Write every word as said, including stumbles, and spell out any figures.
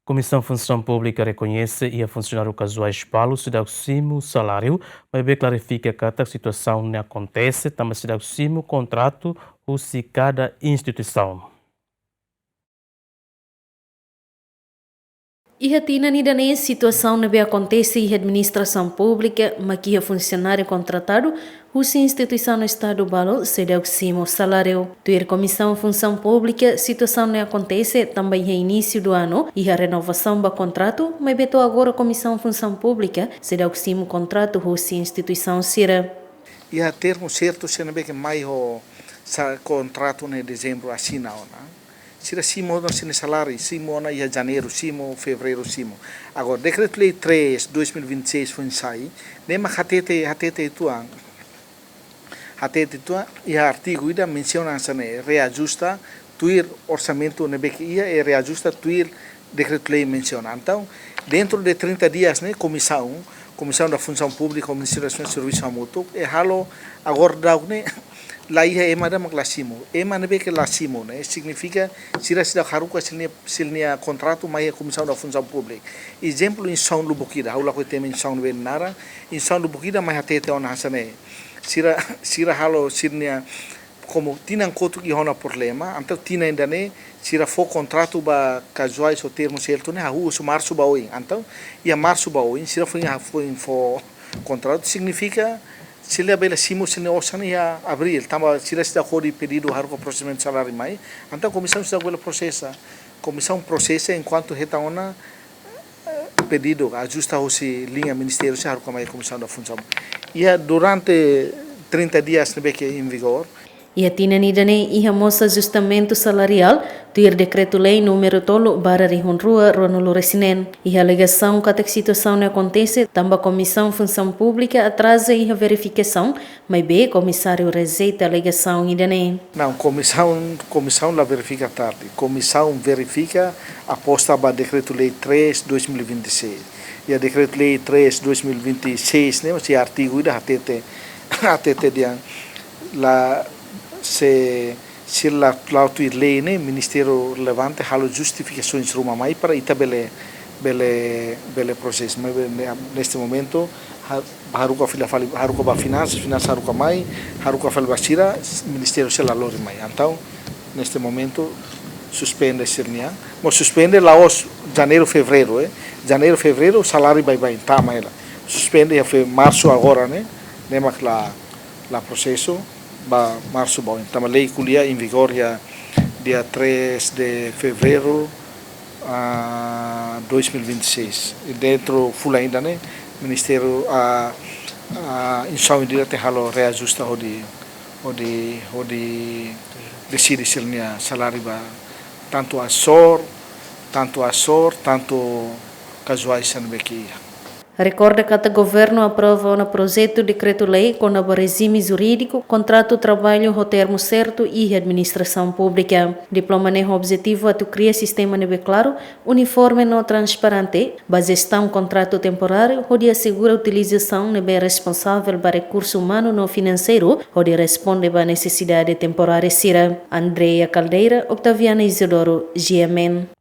Komisaun Funsaun Públika rekoñese iha funsionáriu kazuais balu seidauk simu saláriu, maibé klarifika katak situasaun ne'e akontese tanba seidauk simu kontratu husi kada instituisaun. Iha tinan ida-ne'e situasaun ne'ebé akontese iha administrasaun públika, mak iha funsionáriu kontratadu husi instituisaun Estadu balu seidauk simu saláriu. Tuir Komisaun Funsaun Públika, situasaun ne'e akontese tanba iha inísiu do ano iha renovasaun ba kontratu, maibé to'o agora Komisaun Funsaun Públika seidauk simu kontratu husi instituisaun sira. Iha termu sertu sira ne'ebé ke mai ho sa kontratu ne'e dezembru asina ona. Sira simu ona sira-nia saláriu, simu ona iha janeiru, simu fevereiru, simu. Agora, Dekretu-Lei três, dois mil e vinte e seis foin sai, ne'e mak hatete, hatete uitoan. Hatete uitoan, iha artigu ida mensiona hanesan ne'e, reajusta tuir orsamentu ne'ebé ke iha, i reajusta tuir Dekretu-Lei mensiona. Entaun, dentro de trinta dias ne'e, komisaun, Comissão da Função Pública, Ministériu Servisu hamutuk, e halo agora daudaun ne'e, la iha ema ida mak la simu. Ema ne'ebé ke la simu ne'e, signifika sira seidauk haruka sira-nia, sira-nia kontratu mai iha Comissão da Função Pública. Ezemplu, instituisaun lubuk ida, ha'u lakohi temi instituisaun ne'ebé nia naran, instituisaun lubuk ida mai hatete ona hanesan ne'e. Sira, sira halo sira-nia, komu tinan kotuk iha ona problema, entaun tinan ida-ne'e, sira fó kontratu ba kazuais ho termu sertu ne'e, hahú husi marsu ba oin. Entaun, iha marsu ba oin, sira foin, foin fó kontratu, signifika sira labele simu sira-nia osan iha abríl, tanba sira seidauk hodi pedidu haruka prosesimentu saláriu mai, entaun komisaun seidauk bele prosesa. Komisaun prosesa enkuantu hetan ona, eh, pedidu, ajusta husi liña ministériu sira haruka mai Comissão da Função. Iha durante trinta dias ne'ebé ke em vigor, Iha tinan ida-ne'e iha mós ajustamentu salariál, tuir Dekretu-Lei númeru tolu barra rihun rua ruanulu-resin-neen. Iha alegasaun katak situasaun ne'e akontese tanba Komisaun Funsaun Públika atraza iha verifikasaun, maibé Komisáriu rejeita alegasaun ida-ne'e. Não, komisaun, komisaun la verifika tarde. Komisaun verifika aposta ba Dekretu-Lei três, dois mil e vinte e seis. Iha Dekretu-Lei três, dois mil e vinte e seis, ne'e, mós iha artigu ida hatete, hatete dehan la se, se la, la'o tuir lei ne'e, ministériu relevante halo justifikasoens ruma mai para ita bele, bele, bele prosesu. Maibé ne-, neste momento, ha-, haruka fila fali, haruka ba finansas, finansas haruka mai, haruka fali ba sira, ministériu sei la lori mai. Entaun, neste momento, suspende sira-nian. Mós suspende la'ós janeiru, fevereiru, eh. Janeiru, fevereiru, saláriu baibain, tama hela. Suspende iha fe-, marsu agora ne'e, ne'e mak la, la prosesu, ba marsu ba oin. Tanba lei ko'alia em vigor iha dia três de fevereiro, ah, dois mil e vinte e seis. I dentru fulan ida-ne'e, ministériu, ah, ah, instituisaun ida-ne'e tenke halo reajusta hodi, hodi, hodi deside sira-nia saláriu ba tantu asesór, tantu asesór, tantu kazuais sira ne'ebé ke iha. Rekorda katak governu aprova ona projetu dekretu-lei kona-ba rejime jurídiku kontratu traballu ho termu sertu iha administrasaun públika. Diploma ne'e ho objetivu atu kria sistema ne'ebé klaru, uniforme no transparente ba jestaun kontratu temporáriu, hodi asegura utilizasaun ne'ebé responsavel ba rekursu umanu no finanseiru, hodi responde ba nesesidade temporária sira. Andrea Caldeira, Octaviana Isidoro, G M N.